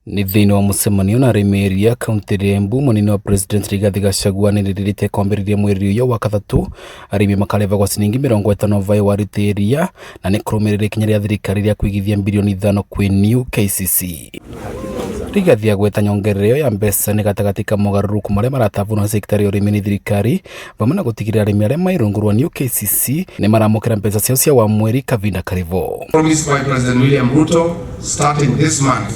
Nĩ thĩinĩ wa mũcemanio na arĩmi area kaunti ya Embu, mũnini wa President Rigathi Gachagua nĩrĩrĩte kwambĩrĩria mweri ũyũ wa kathatũ arĩmi makarĩhagwo ciringi 50 vaĩ wa rita iria na nĩ kũrũmĩrĩra ikinya rĩa thirikari rĩa kũigithia mbirioni 5 kwĩ New KCC. Rigathi agweta nyongerera ĩyo ya mbeca nĩ gatagatĩ ka mogarũrũku marĩa maratambũrwo na sekta ya ũrĩmi nĩ thirikari vamwe na gũtigĩrĩra arĩmi arĩa mai rungu rwa New KCC nĩ maramũkĩra mbeca ciao cia wa mweri kavinda karĩvo. Promised by President William Ruto, starting this month,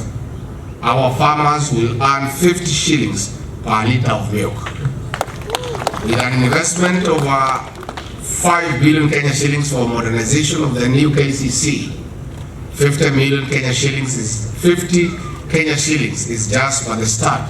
our farmers will earn 50 shillings per liter of milk. With an investment of 5 billion Kenya shillings for modernization of the new KCC, 50 million Kenya shillings is 50 Kenya shillings is just for the start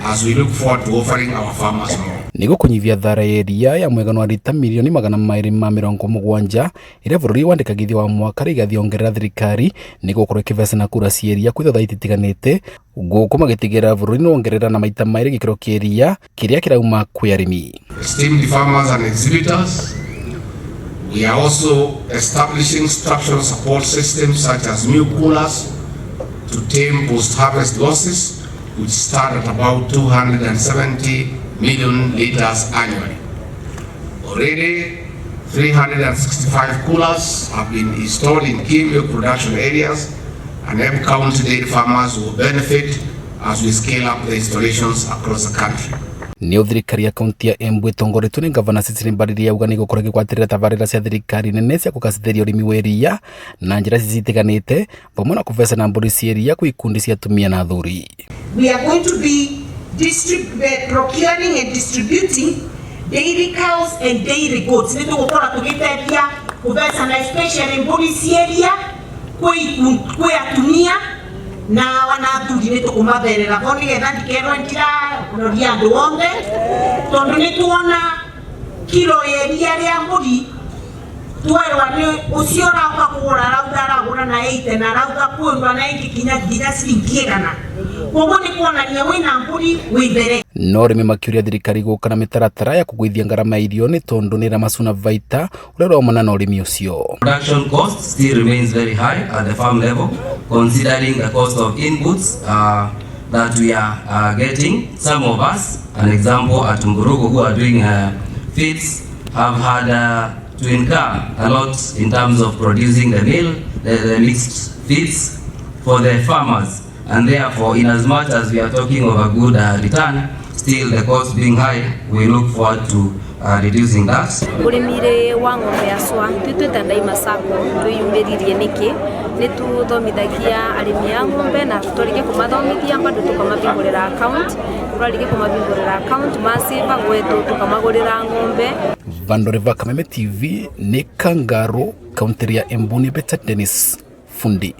as we look forward to offering our farmers more. Nĩguo kũnyihia thara ya iria ya mwigana wa rita mirioni 270 ĩrĩa bũrũri wandĩkagithia wa mwaka. Rigathi ongerera thirikari nĩ gũkorwo ĩkĩbeca na kura cia iria kwĩ thothaiti itiganĩte gũkũ magĩtigĩrĩra bũrũri nĩ wongerera na maita 2 gĩkĩro kĩa iria kĩrĩa kĩrauma kwĩ arĩmi. Esteemed farmers and exhibitors, we are also establishing structural support systems such as new coolers to tame post-harvest losses, which start at about 270 million liters annually. Already, 365 coolers have been installed in key milk production areas, and Embu County dairy farmers will benefit as we scale up the installations across the country. Nĩo thirikari ya kaunti ya Embu ĩtongoretio nĩ gavana Cecily Mbarire yauga nĩ gũkorwo ĩgĩgwatĩrĩra tabarĩra cia thirikari nene cia kũgacĩrithia ũrĩmi wa iria na njĩra citiganĩte vamwe na kũbeca na mbũri cia iria kwĩ ikundi cia atumia na athuri. We are going to be procuring and distributing dairy cows and dairy goats. Nĩ tũgũkorwo tũgĩteithia kũbeca na especially mbũri cia iria kwĩ atumia na wana athuri. Nĩ tũkũmatherera bo nĩgetha ndikerwo ndiraroria andũ othe, tondũ nĩ tuona kilo ya iria rĩa mbũri twerwa nĩ ũcio ũroka kũgũra arauga aragũra na 80 na arauga kwĩrwa na ĩngĩ kinya nginya ciringi 100. Koguo nĩ kuonania wĩna mbũri wĩ mbere. No arĩmi makĩũria thirikari gũka na mĩtaratara ya kũgũithia ngarama ya irio nĩ tondũ nĩ ĩramacuna baita ũrĩa ũraumana na ũrĩmi ũcio. Production cost still remains very high at the farm level, considering the cost of inputs that we are getting. Some of us, an example at Mburugu, who are doing feeds, have had to incur a lot in terms of producing the meal, the mixed feeds for the farmers. And therefore, in as much as we are talking of a good return, still the cost being high, we look forward to reducing that. Ũrĩmi wa ng'ombe ya cwa twĩ Daima Sacco twĩyumĩririe nĩkĩ nĩ tũthomithagia arĩmi a ng'ombe na twarĩkia kũmathomithia bado tũkamahingũrĩra account, twarĩkia kũmahingũrĩra account masiva gwetu tũkamagũrĩra ng'ombe. Vandoreva Kameme TV nĩ Kangaru, kaunti ya Embu. Nĩ Beta Dennis Fundi.